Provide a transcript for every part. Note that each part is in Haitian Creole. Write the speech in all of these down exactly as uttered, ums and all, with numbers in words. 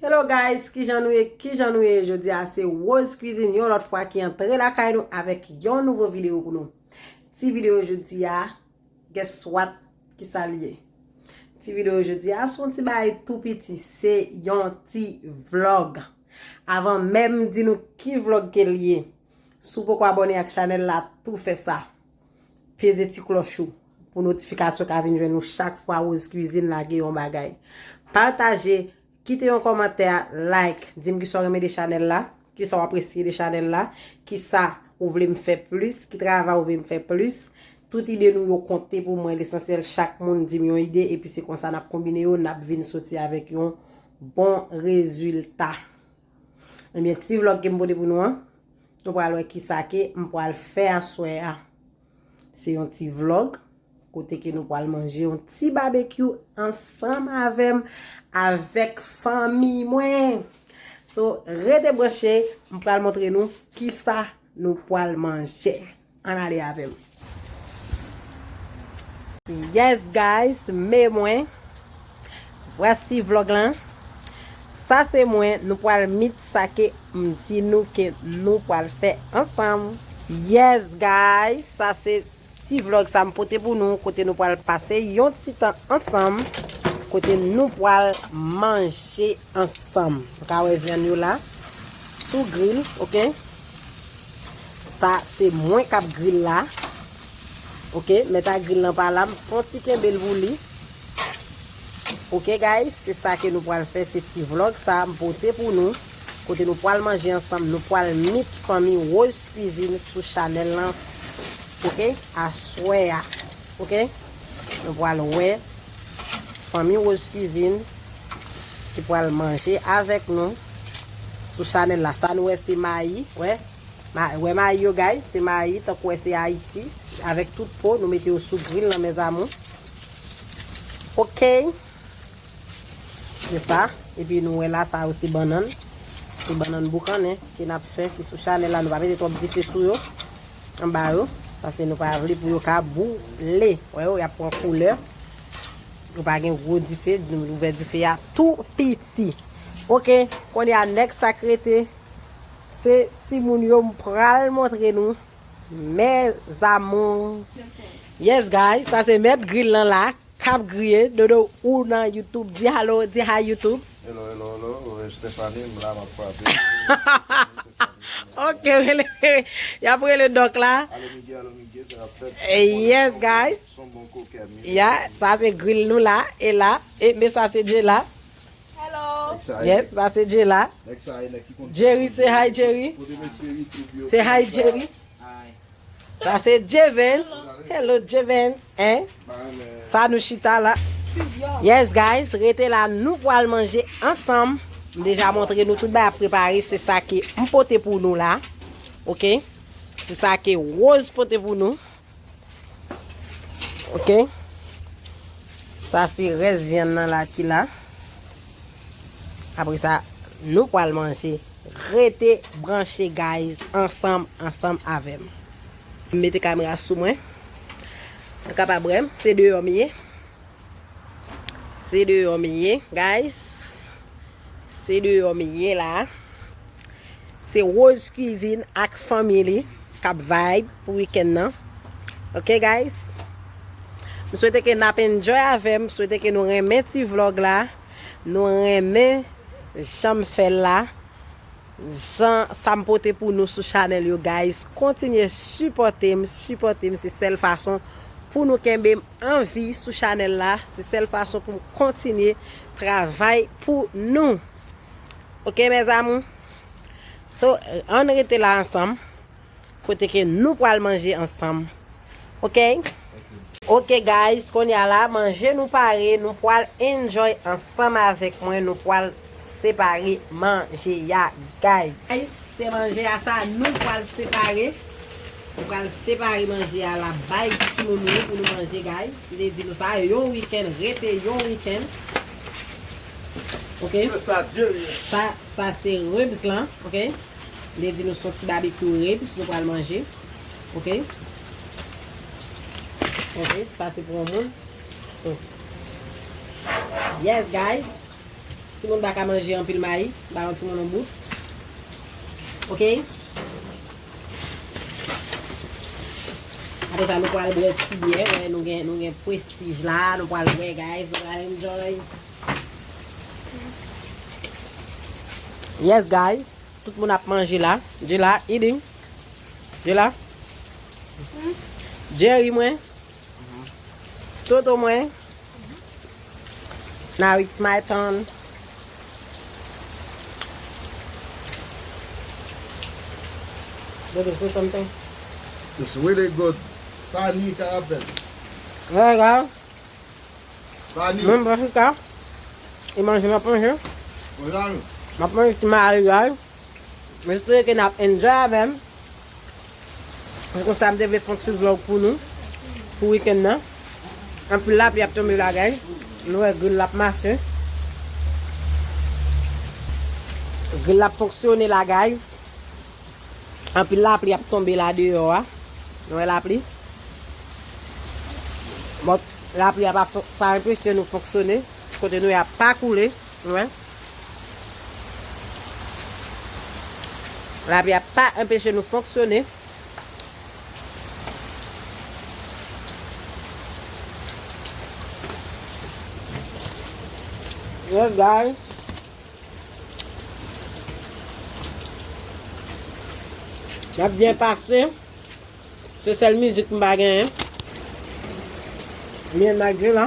Hello guys, kijan nou ye? Kijan nou ye? Jodi a se Rose Cuisine yon lòt fwa ki antre lakay nou avèk yon nouvo videyo pou nou. Ti videyo jodi a, guess what? Kisa l ye? Ti videyo jodi a se yon ti bagay tou piti, se yon ti vlog. Avan menm di nou ki vlog ke l ye, si w poko abòne ak chanèl la, tou fè sa. Peze ti klòch ou pou notifikasyon ka vin jwenn ou chak fwa Rose Cuisine lage yon bagay. Pataje, kite yon kòmantè, like, di m kisa w renmen de chanèl la, kisa w apresye de chanèl la, kisa ou vle m fè plis, ki travay ou vle m fè plis. Tout ide nou yo konte pou mwen, lesansyèl chak moun di m yon ide, epi se konsa n ap konbine yo, n ap vin soti avèk yon bon rezilta. Ebyen, ti vlog ke m pote pou nou an, nou pral wè kisa ke m pral fè aswè a. Se yon ti vlog kote ke nou pral manje yon ti babekyou ansanm avè m, avèk fanmi mwen. So, rete branche, m pral montre nou kisa nou pral manje. Ann ale avè m. Yes guys, men mwen. Vwasi vlog lan. Sa se mwen, nou pral meet sa ke m di nou ke nou pral fè ansanm. Yes guys, sa se ti vlog sa m pote pou nou, kote nou pral pase yon ti tan ansanm, kote nou pral manje ansanm. Ou ka wè vyann yo la sou gril, oke? Sa se mwen k ap gril la. Oke, mèt a gril lan pa la, m fon ti kenbe l pou li. Oke guys, se sa ke nou pral fè, se ti vlog sa m pote pou nou. Kote nou pral manje ansanm, nou pral meet fanmi Rose Cuisine sou chanèl lan. Oke, aswè a. Oke, nou pral wè fanmi Rose Cuisine ki pral manje avèk nou sou chanèl la. Sa nou wè se mayi, wè. Ma, wè mayi yo, guys, se mayi, tankou wè se Ayiti, avèk tout po, nou mete yo sou gril lan, mes amours. Oke. Se sa. Epi nou wè la, sa yo se bannann. Se bannann boukannen ke n ap fè, ki sou chanèl la. Nou pa mete twòp dife sou yo, anba yo, paske nou pa vle pou yo ka boule. Wè yo, y ap pran koulè. Nou pa gen gwo dife, nou ouvè dife a tou piti. Oke, kounye a nèg sa k rete, se timoun yo m pral montre nou. Mes amours. Yes, guys, sa se mèt gril lan la, k ap griye. Dodo, ou nan YouTube, di hello, di hi YouTube. Hello, hello, hello. Stephanie, m la, m ap frape. Ok, rele, y ap rele dòk la. Alo Miguel, alo Miguel, sa ap fèt. Eh, yes, guys. Son bon kokè, mi. Ya, sa se gril nou la, e la, e, men sa se Djela. Hello. Yes, sa se Djela. Jerry, say hi, Jerry. Say hi, Jerry. Sa se Jevens. Hello, Jevens. Hein? Sa nou chita la. Yes, guys, rete la, nou pral manje ansanm. M deja montre nou tout bagay ap prepare, se sa ke m pote pou nou la. Ok? Se sa ke Rose pote pou nou. Ok? Sa se rès vyann nan la ki la. Apre sa, nou pral manje. Rete branche, guys, ansanm, ansanm avè m. M mete kamera sou mwen. Ou kapab wè m, se deyò m ye. Se deyò m ye, guys. Se deyò m ye la. Se Rose Cuisine ak fanmi li k ap vibe pou weekend nan. Ok, guys? M swete ke n ap enjoy avè m. M swete ke nou renmen ti vlog la. Nou renmen jan m fè l la. Jan sa m pote pou nou sou chanèl yo, guys. Kontinye sipòte m, sipòte m. Se sèl fason pou nou kenbe m an vi sou chanèl la. Se sèl fason pou m kontinye travay pou nou. Ok, mes amours? So, ann rete la ansanm. Kote ke nou pral manje ansanm. Ok? Ok, guys, kounye a la, manje nou pare, nou pral enjoy ansanm avèk mwen, nou pral separe manje a, guys. Guys, se manje a sa, nou pral separe. Nou pral separe manje a la, bay timoun yo pou nou manje, guys. Li te di nou sa, yon weekend, rete yon weekend. Ok? Sa, sa se ribs lan, ok? Li te di nou se yon ti babekyou ribs nou pral manje. Ok? Ok, sa se pou yon moun. So, yes, guys. Timoun pa ka manje anpil mayi, ba yon timoun yon bout. Oke? Apre sa, nou pral bwè ti byè, wè, nou gen, nou gen prestij la, nou pral bwè, guys, nou pral enjoy. Yes, guys, tout moun ap manje la. Jela, eating. Jela. Jerry mwen. Toto mwen. Now it's my turn. Toto, say something. It's really good. Tani karapèl. Vre, guys. Tani. Mwen, m pa chita. E manje, m ap manje. Manje. M ap manje ti mayi, guys. M espere ke n ap enjoy avè m. Se konsa m te vle fè yon ti vlog pou nou, pou wikenn nan. Anpil lapli ap tonbe la, guys. Nou wè grill la ap mache. Grill la ap fonksyone la, guys. Anpil lapli ap tonbe la deyò a. Nou wè lapli? Bon, lapli a pa fon-, pa anpeche nou fonksyone. Kote nou ye a pa koule. Wè. Lapli a pa anpeche nou fonksyone. Yes, guys. N ap byen pase. Se sèl mizik m pa genyen. Mwen malgre la.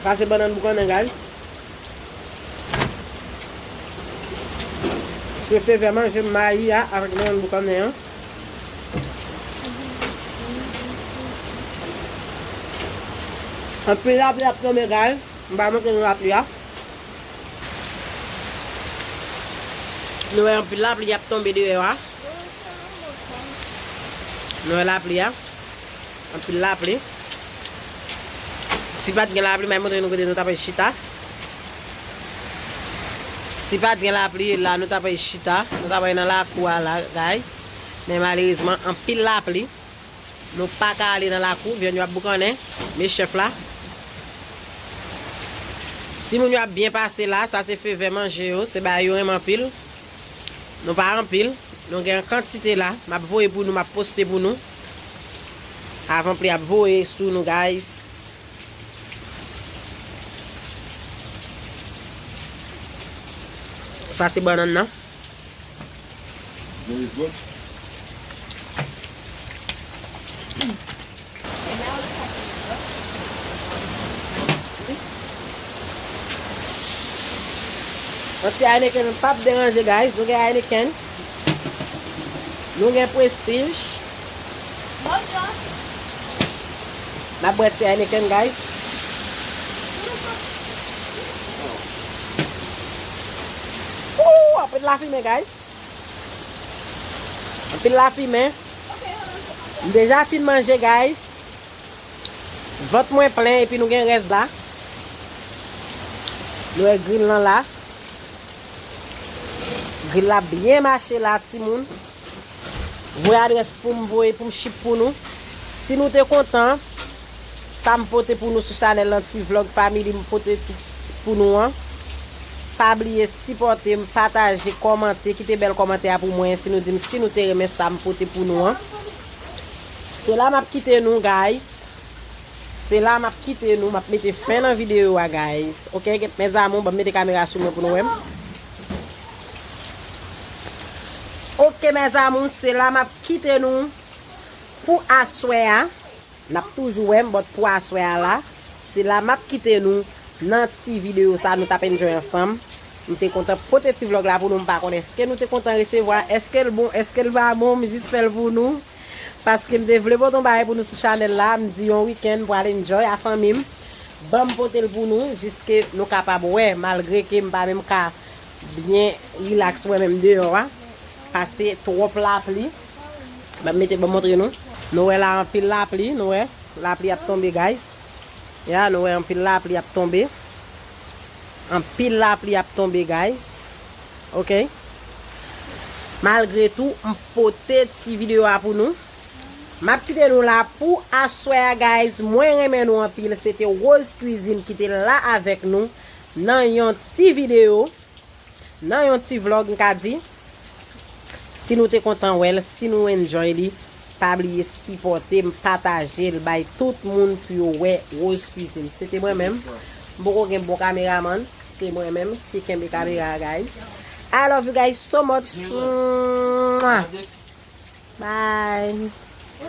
Sa se bannann boukannen, guys. Se fevè manje mayi a avèk bannann boukannen an. Anpil lapli ap tonbe, guys. M pa montre nou lapli a. Nou wè anpil lapli ap tonbe deyò a. Nou wè lapli a. Anpil lapli. Si pa t gen lapli, m a montre nou kote nou t ap chita. Si pa t gen lapli, la nou t ap chita. Nou t ap nan lakou a la, guys. Men malerezman, anpil lapli. Nou pa ka ale nan lakou, vyann yo ap boukannen. Men chèf la. Timoun yo ap byen pase la, sa se fevè manje yo, se bagay yo renmen anpil. Nou pa anpil, nou gen an kantite la. M ap voye pou nou, m ap poste pou nou. Avan pli ap voye sou nou, guys. Sa se bannann nan. Very good. Yon ti Heineken p ap deranje, guys. Nou gen Heineken. Nou gen Prestige. N ap bwè ti Heineken, guys. Ooh, anpil lafimen, guys. Anpil lafimen. M deja fin manje, guys. Vant mwen plen epi nou gen rès la. Nou wè grill lan la. Grill la byen mache la, timoun. Voye adrès pou m voye pou m ship pou nou. Si nou te kontan sa m pote pou nou sou chanèl lan, ti vlog family m pote ti pou nou an, pa bliye sipòte m, pataje, kòmante, kite bèl kòmantè a pou mwen si nou di m si nou te renmen sa m pote pou nou an. Se la m ap kite nou, guys. Se la m ap kite nou, m ap mete fen nan videyo a, guys. Oke, mes amours, ban m mete kamera sou mwen pou nou wè m. Oke, mes amours, se la m ap kite nou pou aswè a. N ap toujou wè m, but pou aswè a la, se la m ap kite nou nan ti videyo sa nou t ap enjoy ansanm. M te kontan pote ti vlog la pou nou, m pa konn èske nou te kontan resevwa, èske l bon, èske l pa bon, m jis fè l pou nou. Paske m te vle pote yon bagay pou nou sou chanèl la, m di yon wikenn m pral enjoy a fanmi m. Ban m pote l pou nou, jiske nou kapab wè, malgre ke m pa menm ka byen rilaks mwen menm deyò a. Pase twòp lapli. Ban m mete, ban m montre nou. Nou wè la anpil lapli, nou wè. Lapli ap tonbe, guys. Ya, nou wè anpil lapli ap tonbe. Anpil lapli ap tonbe, guys. Ok. Malgre tou, m pote ti videyo a pou nou. M ap kite nou la pou aswè a, guys. Mwen renmen nou anpil. Se te Rose Cuisine ki te la avèk nou nan yon ti videyo, nan yon ti vlog, m ka di. Si nou te kontan wè l, si nou enjoy li, pa bliye sipòte m, pataje l, bay tout moun pou yo wè Rose Cuisine. Se te mwen menm. M poko gen bon kameramann. Se mwen menm ki kenbe kamera a, guys. I love you guys so much. Mwah. Bye.